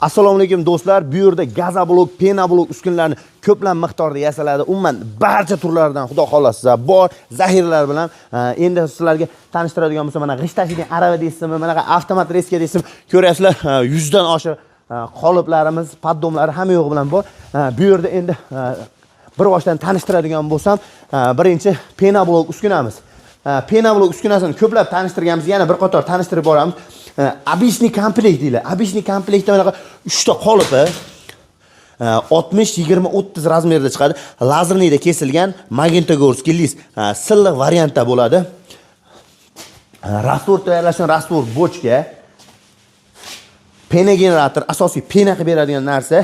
Assalomu alaykum, do'stlar. Bu yerda газоблок, пеноблок uskunalarini ko'plab miqdorda yasaladi. Umuman barcha turlaridan, xudo xohlasa, bor zaxiralar bilan. Endi sizlarga tanishtiradigan bo'lsam, mana g'isht tashiydigan arava deysizmi, manaqa avtomat резка deysizmi, ko'ryapsizlar, 100 dan oshiq qoliplarimiz, поддон lari hamma yo'g'i bilan bor. Bu yerda endi bir boshdan tanishtiradigan bo'lsam, birinchi пеноблок uskunamiz. Пеноблок uskunasini ko'plab tanishtirganmiz, yana bir qator tanishtirib boramiz. Обычный komplekt deyiladi. Обычный komplektda bunaqa 3 ta qolipi 60, 20, 30 размер da chiqadi. Лазерный da kesilgan магнитогорский лист, silliq variantda bo'ladi. Раствор tayyorlashgan раствор bochka, пеногенератор, asosiy пена qilib beradigan narsa.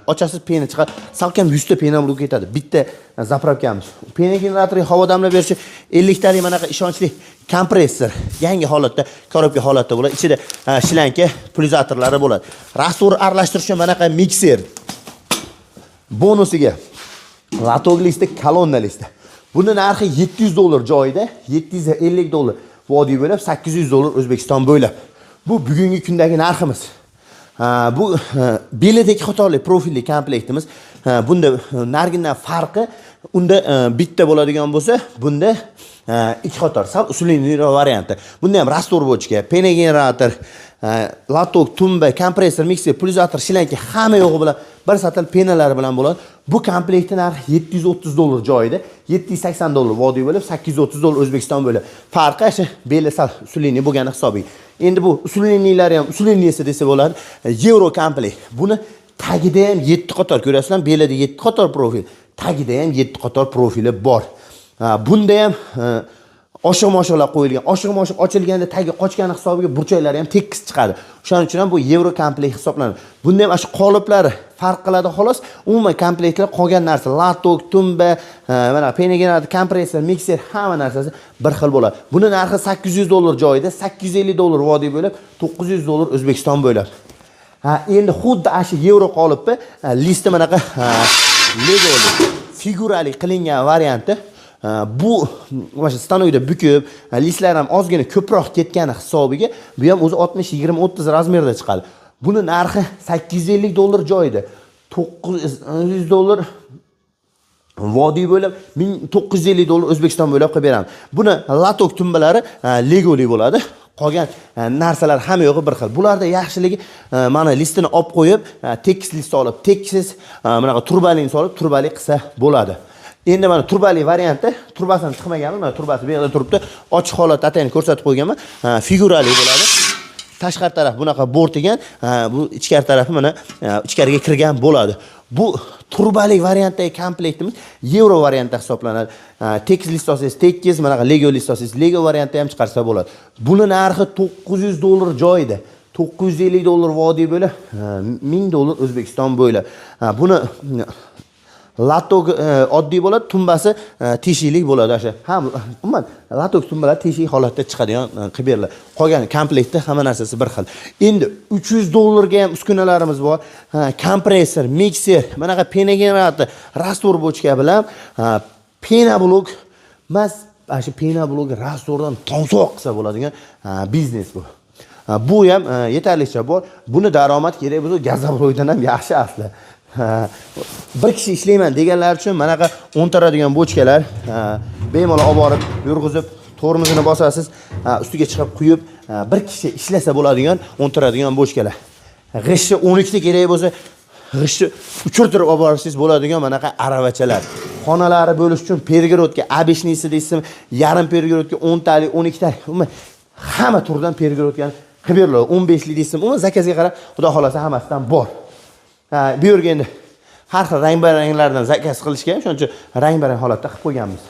Ochasiz, пена chiqadi. Salkam 100 ta пена bo'lib ketadi. Bitta заправка miz. Пеногенератор ga havo damlab berishi 50 talik manaqa ishonchli kompressor. Yangi holatda, коробка holatda bo'ladi. Ichida шланг, pulsatorlari bo'ladi. Раствор aralashtirish uchun manaqa mikser. Bonusiga лоток listi, kolonna listi. Buni narxi 700 dollar joyida, 750 dollar vodiy bo'ylab, 800 dollar O'zbekiston bo'ylab. Bu bugungi kundagi narximiz. Ha, bu belidagi qatorli profilli komplektimiz. Ha, bunda narigidan farqi unda bitta bo'ladigan bo'lsa, bunda ikki qator, sal усиленный varianti. Bunda ham раствор bochka, пеногенератор, лоток, tumba, kompressor, mikser, pulsator, шланг, hamma yo'g'i bilan bir satil пена lari bilan bo'ladi. Bu komplektni narxi 730 dollar joyida, 780 dollar vodiy bo'lib, 830 dollar O'zbekiston bo'lib. Farqi shu beli sal усиленный bo'lgani hisobiga. Endi bu усиленный lari ham усиленный si desa bo'ladi. Yevro komplekt. Buni tagida ham 7 qator ko'rasizlar, belida 7 qator profil, tagida ham 7 qator profili bor. Ha, bunda ham oshiq moshiqlar qo'yilgan. Oshiq moshiq ochilganda tagi qochgani hisobiga burchaklari ham tekis chiqadi. O'shaning uchun ham bu yevro komplekt hisoblanadi. Bunda ham shu qoliplari farq qiladi, xolos. Umuman komplektlar qolgan narsa, лоток, tumba, mana пеногенератор, kompressor, mikser, hamma narsasi bir xil bo'ladi. Buni narxi 800 dollar joyida, 850 dollar vodiy bo'ylab, 900 dollar O'zbekiston bo'ylab. Ha, endi xuddi ana shu yevro qolipni listi manaqa legoli figurali qilingan varianti. Ha, bu mana shu stanokda bukib, listlar ham ozgina ko'proq ketgani hisobiga bu ham o'zi 60, 20, 30 размер da chiqadi. Buni narxi 850 dollar joyida, 900 dollar vodiy bo'ylab, 1950 dollar O'zbekiston bo'ylab qilib beramiz. Buni лоток tumbalari legoli bo'ladi. Qolgan narsalar hamma yo'g'i bir xil. Bularda yaxshiligi mana listini olib qo'yib, tekis list olib, tekis bunaqa trubalini solib, trubali qilsa bo'ladi. Endi mana trubali varianti, trubasini tiqmaganman, mana trubasi bu yerda turibdi. Ochiq holatda atayin ko'rsatib qo'yganman. Figurali bo'ladi. Tashqari taraf bunaqa bort ekan, bu ichkari tarafi mana ichkariga kirgan bo'ladi. Bu trubali variantdagi komplektimiz yevro variantda hisoblanadi. Tekis list olsangiz tekis, manaqa lego list olsangiz lego variantda ham chiqarsa bo'ladi. Buni narxi 900 dollar joyida, 950 dollar vodiy bo'ylab, 1000 dollar O'zbekiston bo'ylab. Buni лоток oddiy bo'ladi, tumbasi teshiklik bo'ladi o'sha. Ha, umuman лоток tumbalar teshik holatda chiqadigan qilib beriladi. Qolgan komplektda hamma narsasi bir xil. Endi 300 dollarga ham uskunalarimiz bor. Ha, kompressor, mikser, manaqa пеногенератор, раствор bochka bilan пеноблок mas, ana shu пеноблок раствор dan tomsoq qilsa bo'ladigan biznes bu. Ha, bu ham yetarlicha bor. Buni daromad kerak bo'lsa, газоблок dan ham yaxshi asli. Ha, bir kishi ishlayman deganlar uchun manaqa o'ntaradigan bochkalar, ha, bemalol olib borib yurg'izib, tormozini bosasiz, ha, ustiga chiqib quyib, ha, bir kishi ishlasa bo'ladigan o'ntiradigan bochkalar. G'ishtni 12 ta kerak bo'lsa, g'ishtni uchirtirib olib borsangiz bo'ladigan manaqa aravachalar. Xonalari bo'lish uchun перегородка, обычный si deysizmi, yarim перегородка, 10 talik, 12 talik, umuman hamma turdan перегородка ni qilib beriladi. 15 lik deysizmi, umuman заказ ga qarab, xudo xohlasa, hammasidan bor. Ha, bu yerga endi har xil rang-baranglardan заказ qilishgan, shuning uchun rang-barang holatda qilib qo'yganmiz.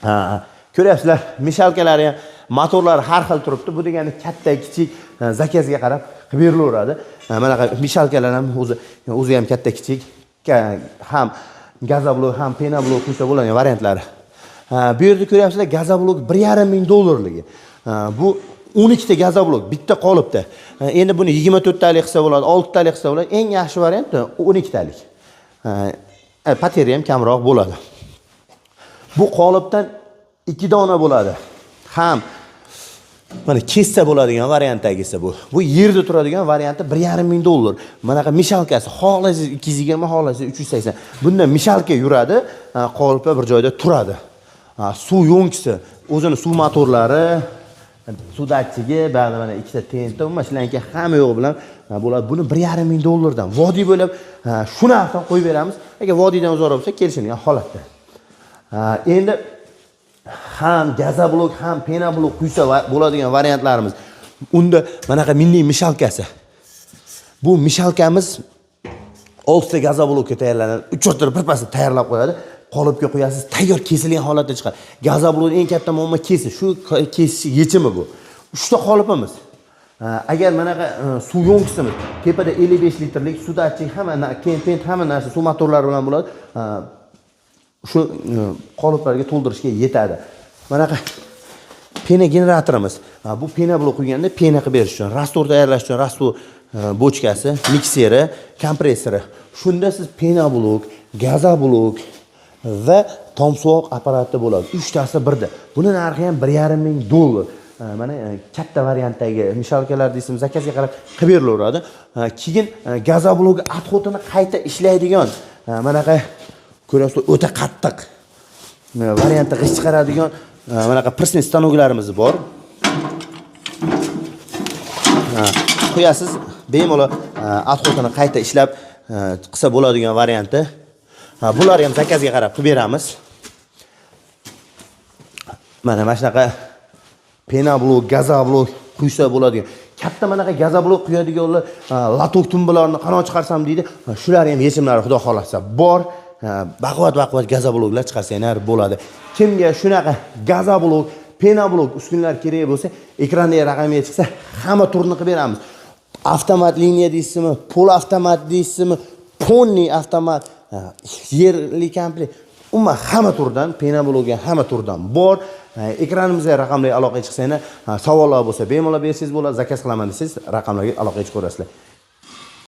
Ha, ko'ryapsizlar, мешалка lari ham, motorlari har xil turibdi. Bu degani katta, kichik, заказ ga qarab qilib berilaveradi. Ha, manaqa мешалка lar ham o'zi ham katta, kichik, ham газоблок, ham пеноблок qo'ysa bo'ladigan variantlari. Ha, bu yerda ko'ryapsizlar, газоблок 1,5 ming dollarligi. Ha, bu 12 ta газоблок bitta qolipda. Ha, endi buni 24 talik qilsa bo'ladi, 6 talik qilsa bo'ladi. Eng yaxshi variant 12 talik. Ha, потеря ham kamroq bo'ladi. Bu qolipdan 2 dona bo'ladi. Ham Mana, kessa bo'ladigan variantdagisi bu. Bu yerda turadigan varianti 1,5 ming dollar. Manaqa мешалка si, xohlasangiz 220, xohlasangiz 380. Bunda мешалка yuradi, qolipi bir joyda turadi. Suv yo'nkisi, o'zini suv motorlari, suv datchigi, ba'zi mana ikkita tenta, umuman shlanka, hamma yo'g'i bilan bo'ladi. Buni 1,5 ming dollardan vodiy bo'ylab shu narxdan qo'yib beramiz. Agar vodiydan uzoqroq bo'lsa, kelishilgan holatda. Endi ham газоблок, ham пеноблок quysa bo'ladigan variantlarimiz. Unda manaqa milliy мешалка si. Bu мешалка miz oltita газоблок ka tayyorlanadi. Uch to'rtta birpasda tayyorlab qo'yadi. Qolipga qo'yasiz, tayyor kesilgan holatda chiqadi. Газоблок eng katta muammo kesish. Shu kesish yechimi bu. Uchta qolipimiz. Agar manaqa suv yo'nkisimiz tepada 55 litrlik suv datchik, hamma tent, hamma narsa suv motorlari bilan bo'ladi. Shu qoliplarga to'ldirishga yetadi. Manaqa пена generatorimiz. Bu пеноблок quyganda пена qilib berish uchun, раствор tayyorlash uchun раствор bochkasi, mikseri, kompressori. Shunda siz пеноблок, газоблок va tomsuvoq apparati bo'ladi. Uchtasi birda. Buni narxi ham 1,5 ming dollar. Mana katta variantdagi мешалка lar deysizmi, заказ ga qarab qilib berilaveradi. Keyin газоблок отход ini qayta ishlaydigan manaqa, ko'ryapsizlar, o'ta qattiq variantda g'isht chiqaradigan manaqa пресс stanoklarimiz bor. Qo'yasiz, bemalol отход ini qayta ishlab qilsa bo'ladigan varianti. Bular ham заказ ga qarab qilib beramiz. Mana shunaqa пеноблок, газоблок quysa bo'ladigan. Katta manaqa газоблок quyadiganlar лоток tumbalarni qanaqa chiqarsam deydi. Shular ham yechimlari, xudo xohlasa, bor. Baquvvat baquvvat газоблок lar chiqarsanglar bo'ladi. Kimga shunaqa газоблок, пеноблок uskunalar kerak bo'lsa, ekrandagi raqamga chiqsa, hamma turni qilib beramiz. Avtomat liniya deysizmi, pol avtomat deysizmi, полный avtomat, yerli komplekt, umuman hamma turdan, пеноблок ga hamma turdan bor. Ekranimizga raqamli aloqaga chiqsanglar, savollar bo'lsa, bemalol bersangiz bo'ladi, заказ qilaman desangiz, raqamlarga aloqaga chiqaverasizlar.